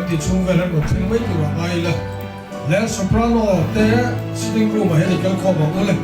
tih chhung vel an rawn thleng mai turah ngai ila. Le Soprano te sitting room ah hian i kal khawm ang u le.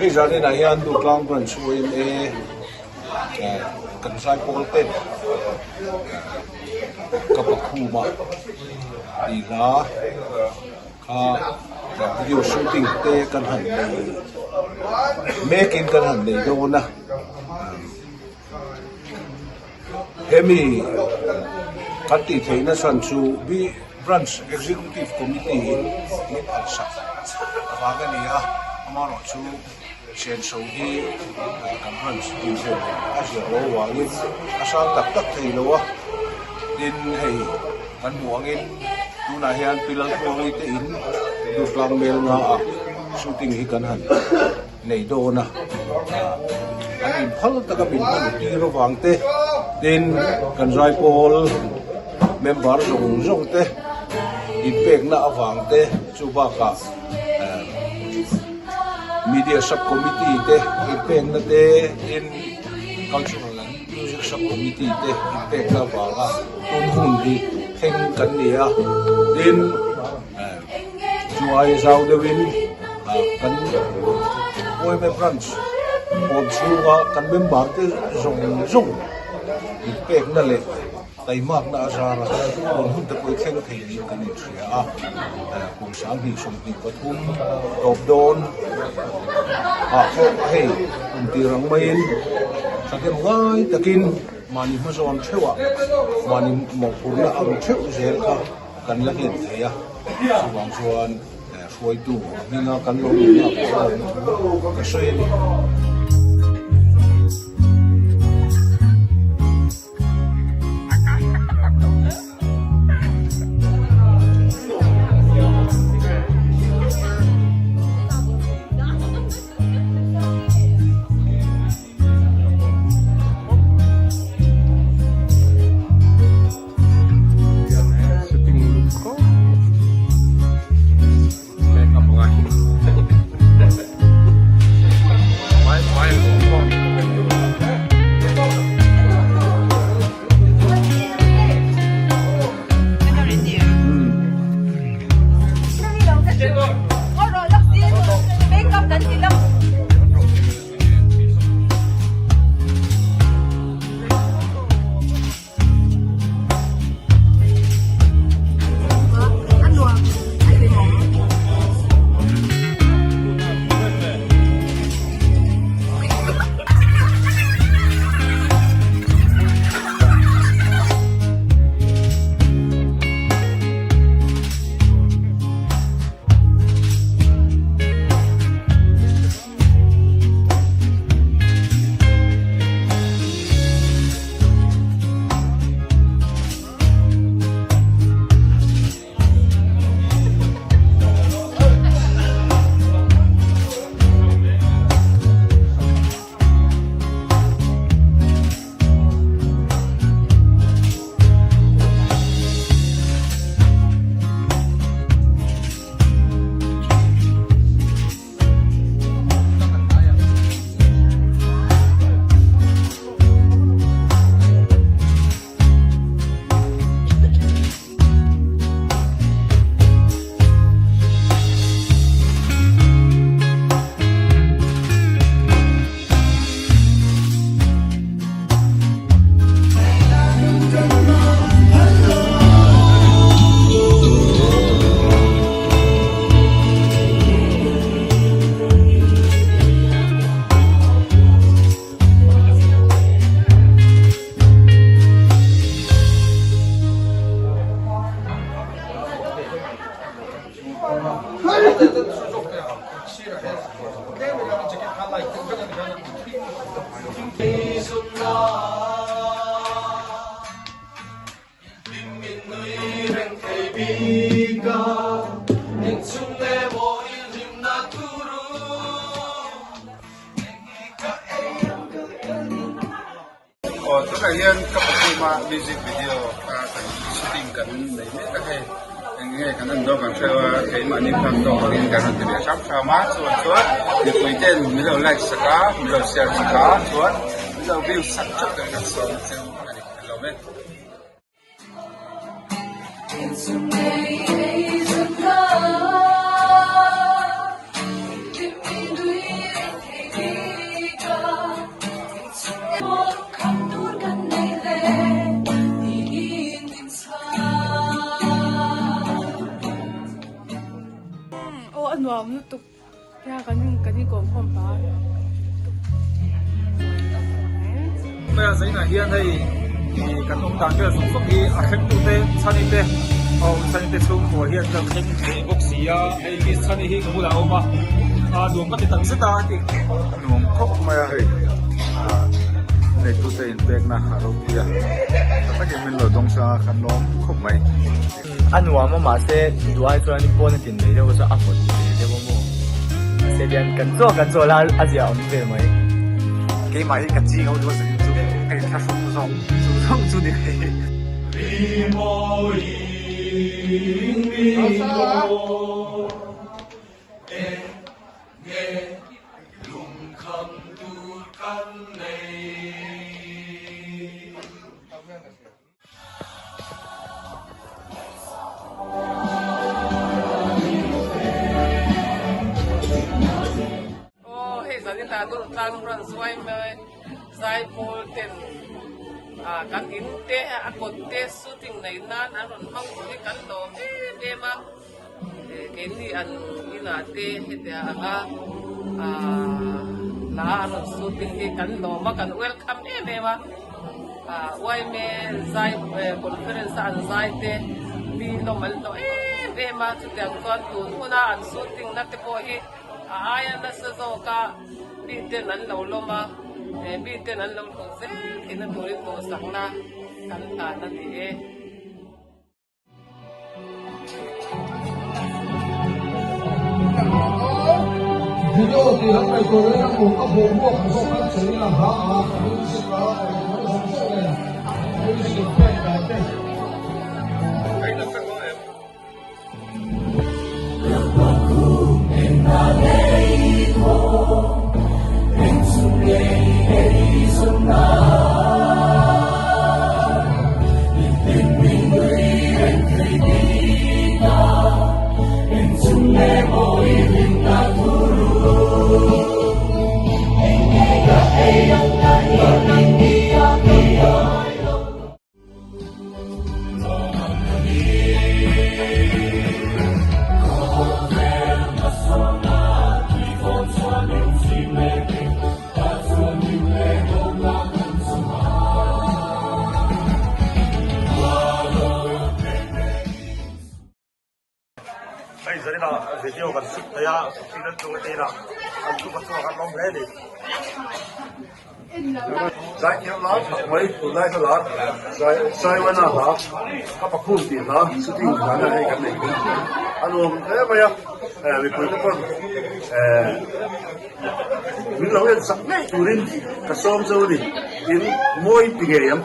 Hei zaninah hian Dutlang Branch yma kan zaipawl ten ka pakhuma tih hla kha video shooting te kan han nei mekin kan han nei dawn a. Hemi kan tih theihna chhan chu Branch Executive Committee in min phalsak vang a ni a, amaherawhchu senso hi kan branch dinhmun a zir lo vangin a sang tak tak thei lo a, tin hei kan hmuh angin tunah hian Pi Laltluangi te in Dutlang Melnga ah shooting hi kan han nei dawn a, an inphal taka min hman tir avang te tin kan zaipawl member zawng zawng te inpekna avang te chu bakah media sub committee te inpekna te tin cultural and music sub committee te inpekna avanga tun hun hi thleng kan ni a tin. Chuai zau deuhin kan yma branch pawn chhunga kan member te zawng zawng inpekna leh taimakna a zar a, pawn hun te pawh hi thleng thei niin kan inhria a, kum 20 23 tawp dawn ah pawh hei kum tir ang maiin thahnem ngai takin mahni hmazawn theuhah mahni mawhphurhna ang theuh zel kha. Kan la hlen thei a, chuvang chuan hruaitu hminga kan lo nihna pawh a awm thu ka sawi a ni. Aw tunah hian ka pathuma music video kha kan shooting kan nei mek a hei eng nge kan en dawn kan hrelo a keimahni phak tawk angin kan rawn ti leh hram hram a chuan chuan mipui ten min lo like sak a min lo share sak a chuan min lo view sak theuh te kan sawm a cheu a ni ka lawm e. Aw a nuam lutuk Nia kan in kan inkawm khawm pah a. Hmeiah zainah hian hei kan awm dan vel zawng zawng hi a thlengtu te chhani te aw chhani te chhungkua hian kan thleng thei bawk si a hei miss chhani hi ka bulah a awm a a nuam ka ti tak zet a ti a nuam khawp mai a hei neitute inpekna a ropui a tha takin min lo dawng sang a kan lawm khawp mai. A nuam a mahse duh ai chuan pawn a tin mai deuh a chuan a vawt ve deuh a maw mahse hian kan chaw kan chaw la a zia awm ve mai. Keimah hi ka ching ho duh a zanin chu ka inthlahrung zawk chu zawng chu ni mai. Aw hei zan in ah Durtlang rawn zuai mai zaipawl ten ah kan in te a kawt te shooting nei nan an rawn hmang tur hi kan lawm em em a keini an inah te hetiang anga ah hla an rawn shooting hi kan lawm a kan welcome em em a. Uaime zai conference a an zai te mi hlawm an hlawh em em a chutiang chuan tun huna an shooting na te pawh hi a aia nasa zawk a mi ten an lo lawm a mi ten an lo hlawh zel theihna turin duhsakna kan hlan a ni e. Video tih han ngaihtuah leh a kum a boruak ang zawk khan chei a hla a music a engmah zawng zawng nen music in pek dan te. Hei zaninah video kan shoot thei a, Sukhi Lalchunga te inah an thup a chhuak a, an lawm hle a ni. Zaithiam lar tak mai tunlai hla lar zai Saiwana hla ka pakhum tih hla shooting hlan a hei kan nei bawk a nuam hle mai a mipui te pawn min lo en sak ngei turin ka sawm chu a ni in mawi ti ngei ang.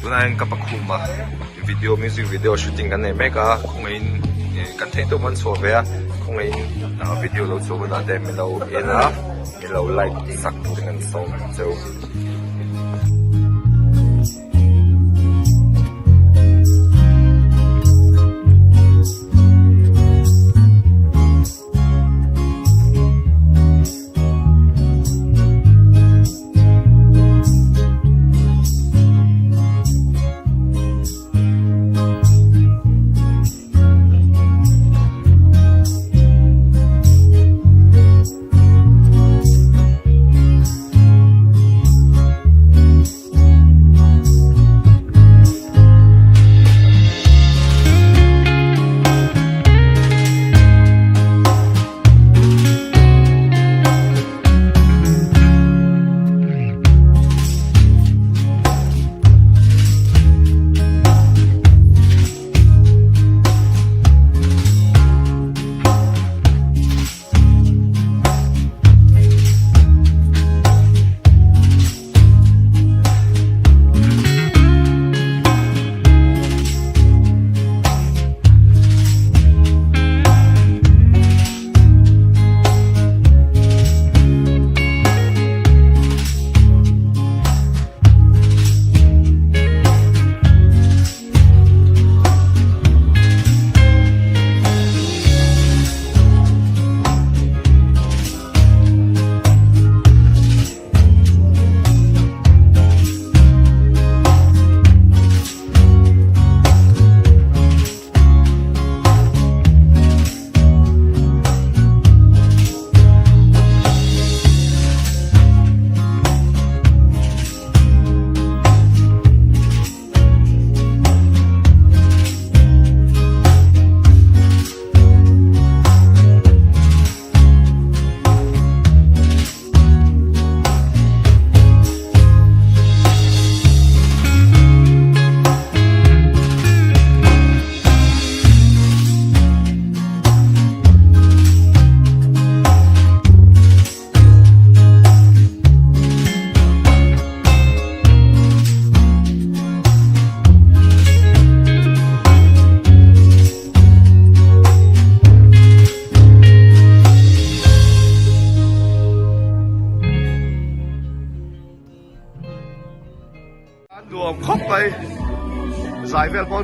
Tunah hian ka pakhuma video music video shooting kan nei mek a khawngaihin kan theih tawp an chhuah ve a khawngaihin video lo chhuah hunah te min lo en a min lo like sak turin an sawm cheu.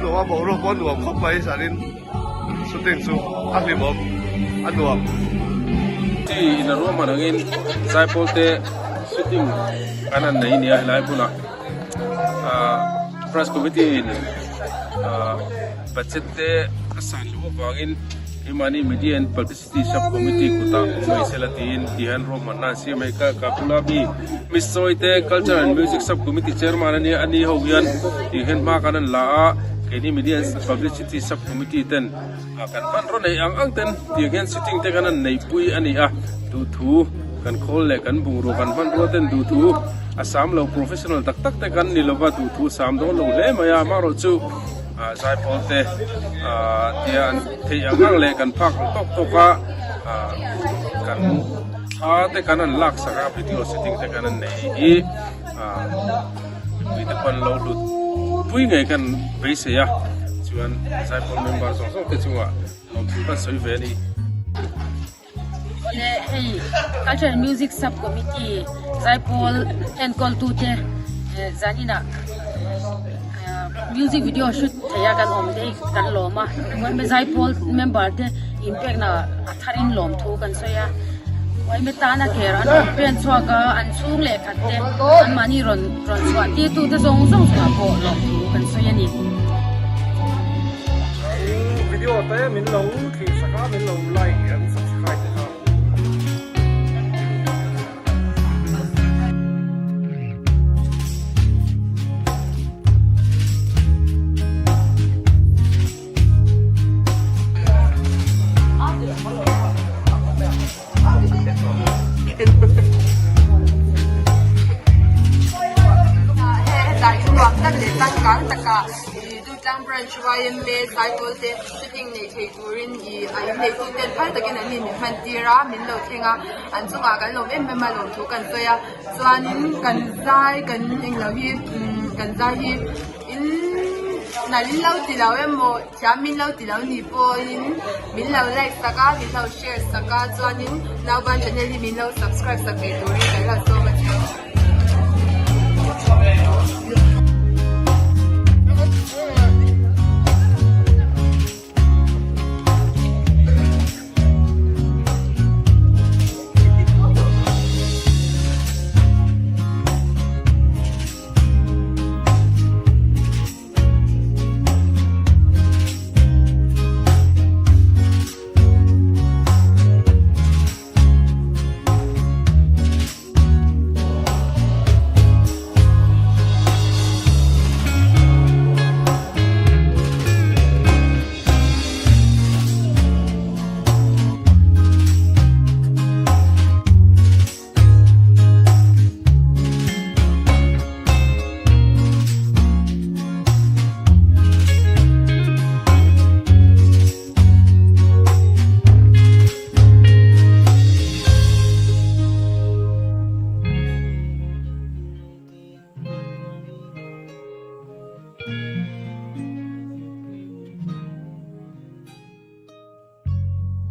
nuam a, boruak pawh a nuam khawp mai zanin shooting chu a hlimawm a nuam. Chi in a ruahman angin zaipawl te shooting an han nei nia helai hmunah ahh press committee in ahh budget te a san loh avangin keimahni media and publicity City Sub Committee kutah awm mai sela tiin ti hian ruahmanna an siam hei ka ka bula mi Miss Sawi te Culture and Music Sub Committee Chairman a nia a ni ho hian ti hian hma kan an la a keini Media and Publicity Sub Committee ten ah kan hman rawn ei ang ang ten tiang hian sitting te kan an neihpui a ni a duhthu kan khawl leh kan bungrua kan hmanrua ten duhthu a sam lo professional tak tak te kan ni lova duhthu a sam dawn lo hle mai a amaherawhchu ah zaipawl te ah tia an Theih ang ang leh kan phak ang tawk tawk a, kan thla te kan han lak sak a, video setting te kan han nei hi mipui te pawh an lo hlut pui ngei kan beisei a, chuan Zaipawl member zawng zawng te chungah lawmthu kan sawi ve a ni. Awle hei Culture and Music Sub Committee Zaipawl enkawltute zaninah music video shoot theia kan awm te hi kan lawm a, Zaipawl member te inpekna a tharin lawmthu kan sawi a, Uaime tana ker an rawn pen chhuak a, an chhung leh khat te anmahni rawn rawn chhuah tirtute zawng zawng chungah pawh lawmthu kan sawi a ni. Video te min lo thlir sak a, min lo like and subscribe te kha. Hetah in nuam tak leh changkang takah Dutlang Branch YMA Zaipawl te shooting nei thei turin ih a inneitu ten phal takin an in hman tir a, min lo thleng a, an chungah kan lawm em em a lawmthu kan sawi a, chuanin kan zai kan englo hi kan zai hi in nalh in lo ti lo emaw thiam min lo ti lo ni pawhin min lo like sak a, min lo share sak a, chuanin Nauban channel hi min lo subscribe sak ve turin kan lo sawm a che.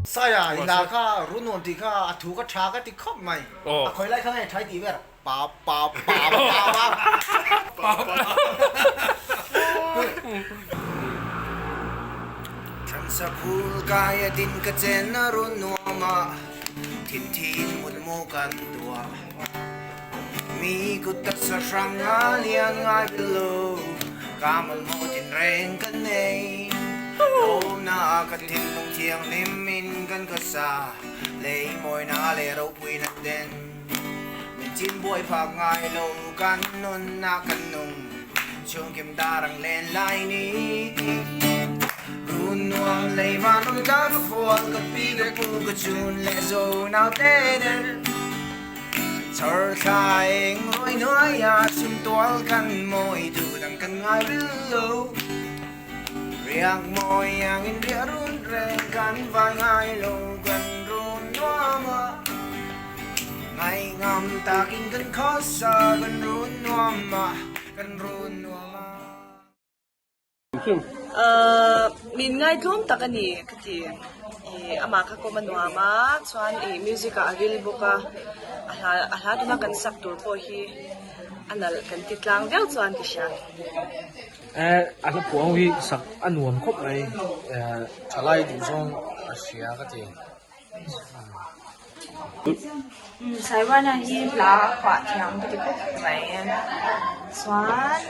Saia i hla kha Runuam tih kha a thu kha tha ka ti khawp mai. A khawi lai kha nge tha i tih ber? Pa pa pa pa pa pa. Thlansa phul kai a din ka chen a Runuam a thin thin mut mu kan tuah. Mi kut taksa hrang a lian ngai bil lo, ka mamawh tinreng ka nei. Lawmna ka thinlung thianghlim in kan khawsa, lei mawina leh ropuina ten min chim buai phak ngai lo, kan nunna kan nung chhungkim dar ang len lai ni. Run nuam lei van rawn tlang ka fual, ka pi ka pu ka chun leh zo naute nen. Chhawr thla eng ruai hnuai a chhum tual kan mawi duh dang kan ngai bil lo. Riak mawi ang in riah run reng kan vai ngai lo kan run nuam a. Ngai ngam takin kan khawsa kan run nuam a kan run nuam a. Min ngaitlawm tak a ni ka ti. Ih amah kha kawm a nuam a chuan ih music ah a ril bawk a a hla a hla tuna kan sak tur pawh hi a nalh kan ti tlang viau chuan ka hria. A hla phuah ho hi sak a nuam khawp mai thalai duh zawng a hria ka ti. Saiwana hi hla a phuah thiam ka ti khawp mai chuan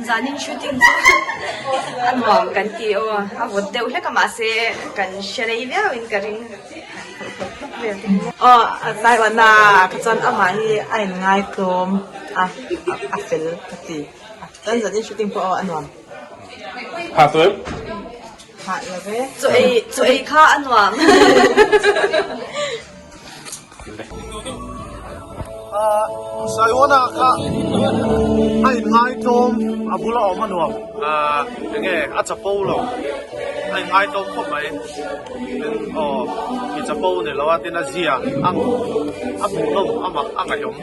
zanin shooting chu a nuam kan ti aw a vawt deuh hlek a mahse kan hre rei viau in ka ring Aw Saiwana kha chuan amah hi a inngai tlawm a a fel ka ti chuan zanin shooting pawh aw a nuam. Hah tawh em? Hah lo ve. Chaw ei chaw ei kha a nuam. Saiwana kha a inngai tlawm a bula awm a nuam enge a chapo lo a inngai tlawm khawp mai tin aw mi chapo ni lo a tin a zia a hmuhnawm a mak a ngaihawm.